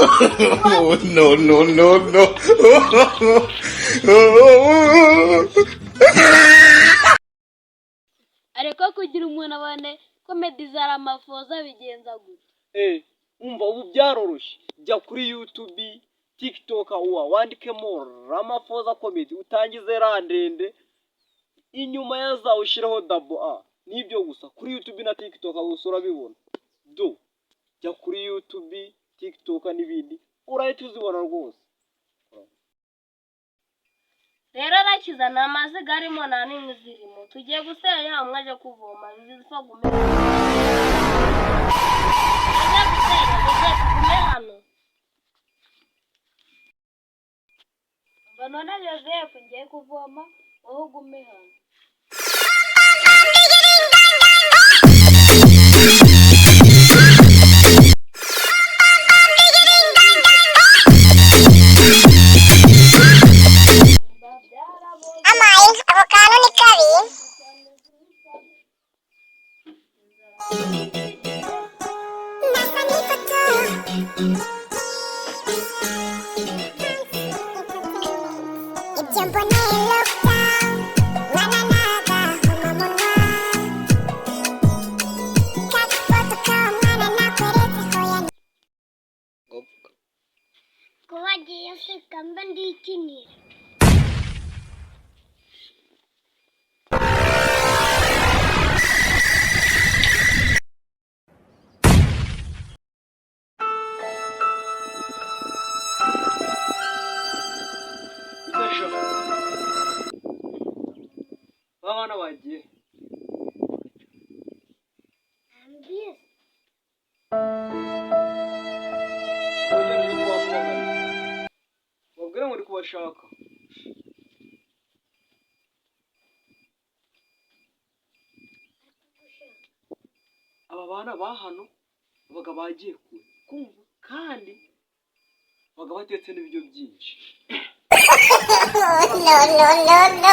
Oh, no, no, no, no. Ariko kugira umuntu abone comedy za Ramaphosa bigenza gute? Umva, ubu byaroroshye. Jya kuri YouTube, TikTok, uwa wandikemo Ramaphosa Comedy, utangize ra ndende, inyuma ya za ushyireho double A. Nibyo gusa, kuri YouTube na TikTok gusa urabibona. Do jya kuri YouTube, TikTok n'ibindi, urahita uzibona rwose. Rero arakiza, nta mazi garimo, nta n'inkwi zirimo. Tugiye gusenya, umwe aje kuvoma, zipfa gume. Aje gusenya, Joseph, gume hano. Mba none Joseph, ngiye kuvoma, wowe ugume hano. Amaye, ako kantu ni kabi. Ndasa n'ifoto. Ibyo mboneye lockdown, mwana n'agahomamunwa. Kagafoto k'uwo mwana nakweretse, hoya. Ko wagiye useka mba ndikinira. Ejo ba bana bagiye. Mbizi. Wongere uje kubahamagara, babwire ngo uri kubashaka. Aba bana ba hano babaga bagiye kure kumva, kandi babaga batetse n'ibiryo byinshi. No, no, no, no.